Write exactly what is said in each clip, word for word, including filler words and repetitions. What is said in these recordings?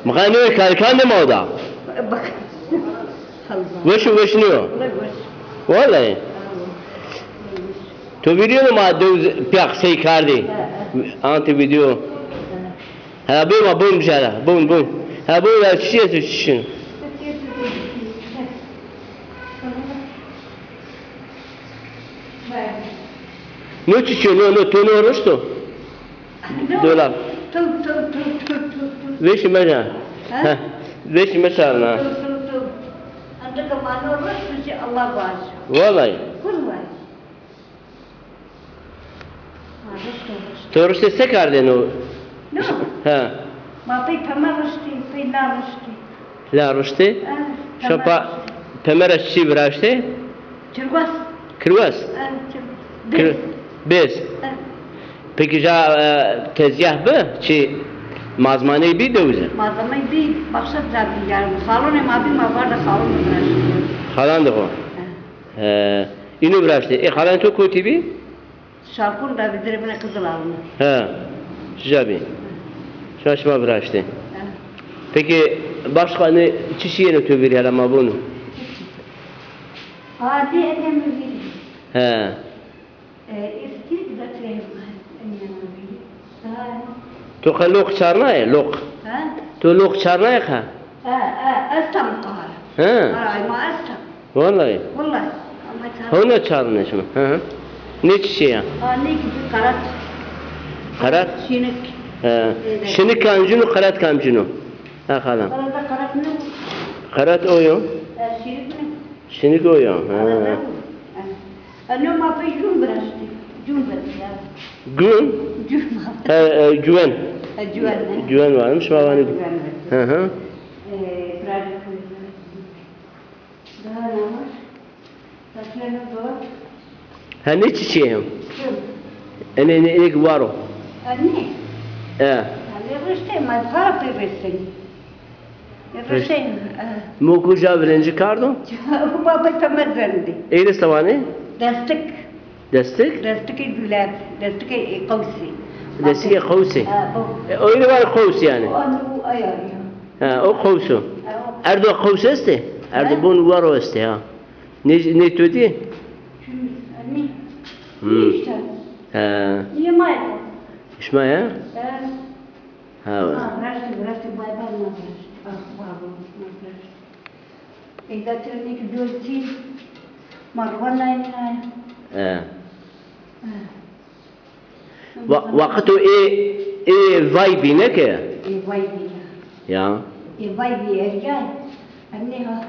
Mixanê kalikan de ma da. Weş û weş nîyo. Wallahî. To vîdeo ma dew pîya qisey kardî. Anti vîdeo. Ha, bê ma bûn bijara. Bûn, bûn. Ha, bûn ya çi esto çi şin. No çiçî yo, no, no, to no rişto? Dola. Vêşî meca. Ha? Vêşî meçarna. Wallahî. To riştê se kardêno? No. Ha. Ma pey peme riştî, pey la riştî. La riştê? Ha, şopa peme ra çi viraştê? Kirwas. Kirwas? Ha, kir-, bêz. Bêz. Ha. Peki ja, e, tezgah bi, çi malzemaney bi dewizî? Malzemey bi, baxşe ca bi, yanî salonê ma bi, ma varda salon viraştî. Xalan de xo. Ha. E, îno viraştê. Ê, xalanê to kotî bî? Şarkon ra vî dirê bine Qizil Alma. He. Şija bî. Şima, şima viraştê. He. Peki, başka ne, çi şîyêno to vîrî, hela ma vûnû? Adî ene mi vîrî. He. E, eski zaten ene mi vîrî. Daha To qe loq çarnaye, loq? He? To loq çarnaye qe? E, e, esta muqara. He. Ay, ma esta. Wallahî. Wallahî. Ama çar- Hona çarne şima. Hı hı. Ne çiçeği ya? Ha, ne gibi karat. Karat? Şinik. He. Evet. Şinik kamcîno, karat kamcîno? Ha, xalam. Karat, karat ne? Karat o yo. E, şinik ne? Şinik o yo. Ha. Karat ne? E. Eno ma pey cûn viraştî. Cûn viraştî ya. Gûn? Cûn. He, e, güven. E, cûen, he. Güven varmış, şima vanî. Cûen viraştî. Hı hı. E, birazcık daha ne var? Taşlarına dolar. Ha, ne çiçeği? Cûn. Ene, ene, ene ki var o. Ha, ne? E. Ha, ne riştê, ma para pey riştê. Riştê, e. Mo kuca virenci kardo? Baba temel verdi. Eyle savanê? Destik. Destik? Destikê gülab, destikê qewsî. Destikê qewsî. Ha, bu. E, öyle var qews yani. O, o, ay, ay, ay. Ha, o qews o. Ha, o. Erdo qews estê? Erdo bon waro estê ha. Ne, ne to dî? Çün, ne? Hmm. İşte. Ha. Niye mayda? İşma ya? Ha. Ha, viraştî, viraştî, bay bay, ma viraştî. Ah, bay bay, ma viraştî. Ey, zaten ne ki dört yıl, ma ruwa nayînay. E. E. Wa-, waqit o ê, ê vay bîne ke? Ê vay bîne. Ya. Ê vay bî ergay. Anne ha.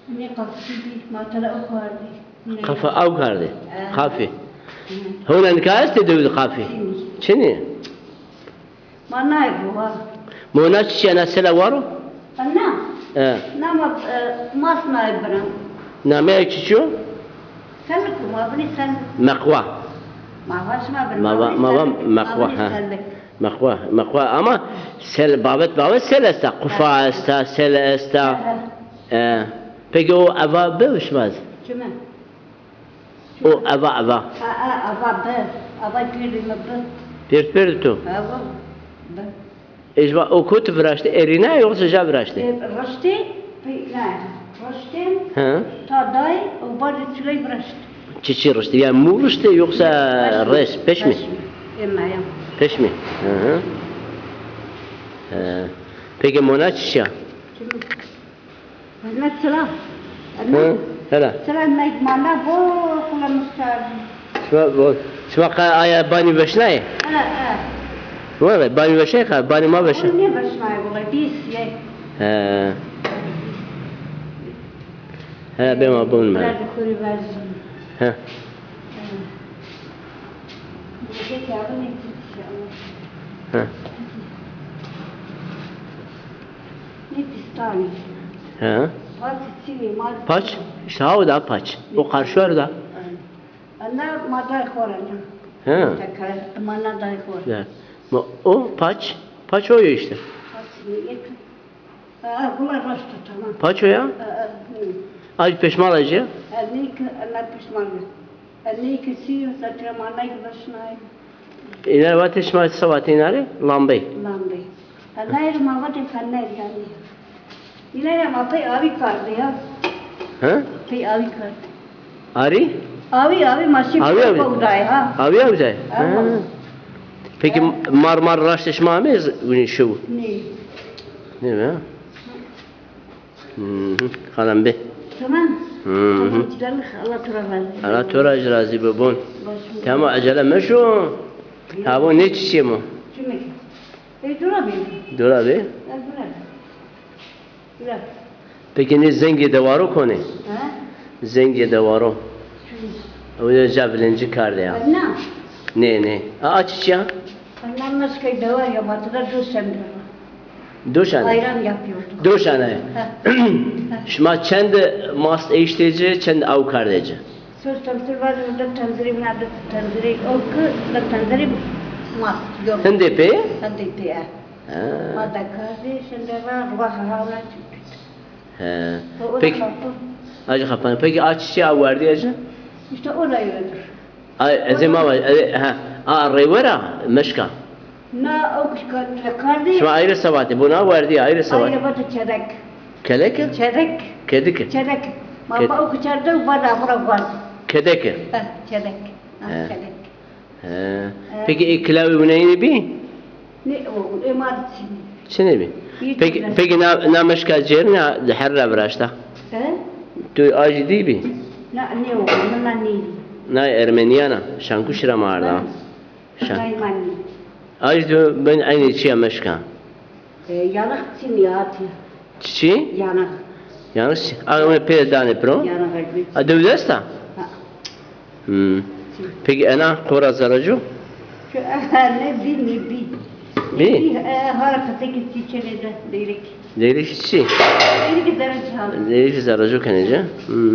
Anne qafsî bî, ma tela o kardî. Qafa aw kardî. E. Qafî. Hı. Hona nika estê dewizî qafî? Çinî. Çinî? Ma nayê ruwa. Mo na çiçî ya, na sela war o? Na? E. Na ma, e, mas nayê bira. Nameyê çiçî yo? Selik o, ma binî selik. Meqwa. Ma va şima binî, ma va, ma va meqwa, ha. Meqwa, meqwa ama sel, babet, babet sel esta, qufa esta, sel esta. He, he. E. Peki o eva bi şima zî? Çime? O eva, eva. A, a, eva bi. Eva gêrî mi bi. Pêrt pêrt to? Eva bi. Ecba o kotî viraştê? Erîna yoksa ja viraştê? E, riştê, pe-, ne, riştê. Hı. Ta day, o bardê çiley viraştê. Çiçî riştê? Yani mû riştê yoksa res, peşmî? Peşmî. E, maya. Peşmî. Hı hı. Hı. Peki mona çiçî ya? Çimî. Mesela, hı, hele. Sıra mekmanda bu kula mustar. Şima, bu, şima ka aya banî veşnayê? He, he. Wele banî veşnayê ka, banî ma veşnayê. Onu ne veşnayê wele, dîs ye. He. He, bê ma bun me. Biraz kuru versin. He. He. He. Paç, işte ha o da paç. O karşı var da. Ana ma day xora ya. He. Tekrar, ma na day xora. Ya. Ma o paç, paç o ya işte. Paç ne? Ha, bunlar rastı, tamam. Paç o ya? Ha, ha, hı. Ay peşmal acı. Ha, ne ki, ana peşmal. Ha, ne ki si, zaten ma nay başına. Îna vatê şima se vatê îna rê? Lambey. Lambey. Fener ma vatê fener yanî. Îna ya ma pey avî kardê ya. He? Pey avî kardê. Arî? Avî, avî ma şî Avî, avî. Kowdayê ha. Avî, avî day. Ama. He. Peki mar mar raştê şima amê z-, winî şew? Nê. Nê mi? Hı hı. Xalam bê. Tamam. Hı hı. Tamam, canım, Allah to ra razî. Allah to ra jî razî bo bon. Baş. Tamam, ecele meşo. Ha, bo ne çiçî mo? Çimik. E, dura bê. Dura bê? E, dura bê. Dura. Peki ne zengê dewaro konê? Ha? Zengê dewaro. Çimik. O ya ca vilencî kardê ya. Na. Nê, nê. A, a çiçî ya? Annem meşkey dewar ya, ma tira do şende. Do şende? Ayran yapıyorduk. Do şende. Ha. Şima çend mast eştê ci, çend aw kardê ci? Söz temsil var, orada tenzirê, bina da tenzirê, o ki da tenzirê mast yok. Hindê pê? Hindê pê, e. Ha. Ma da kardê, şende ra, ruwa ha, ha, ona çıktı. He. O, o da peki, kalktı. Hacı Kapan, peki a çiçî a werdî ya ci? İşte o da öyledir. Ay, ez ê ma va, e, ha, a rêwera meşka. Na, o kişka, kardê. Şima ayrı se vatê, bu na werdî, ayrı se vatê. Ayrı vatê çedek. Kelek? Çedek. Kedik. Çedek. Ma, ked- ma o kişerde vada, vada, vada. Kedek. Ha, çedek. Ha, he. Çedek. He. He. Peki, e, kilawê wineyî bî? Ne, o, e, ma çinî. Çinî bî. Peki, peki na, na meşka cêr na di her ra viraşta? He? Tu ajî dî bî? Na, ne o, na, na nî. Na Ermenîyan a, Şankuşî ra ma arda. Şan. Ay, ma nî. Ajî tu ben aynı çiya meşka. E, yanık çinî ya ti. Çiçî? Yanık. Yanık çi? A, onu pê danê piro? Yanık acı. A, dewdesta? Ha. Hmm. Peki ena qora zerreco? Şu, e, ne bi, ne bi. Bi? Bi, e, har qiseki çiçeği de, leyrek. Leyrek çi? Leyrek zerreco. Leyrek zerreco kenece. Hmm.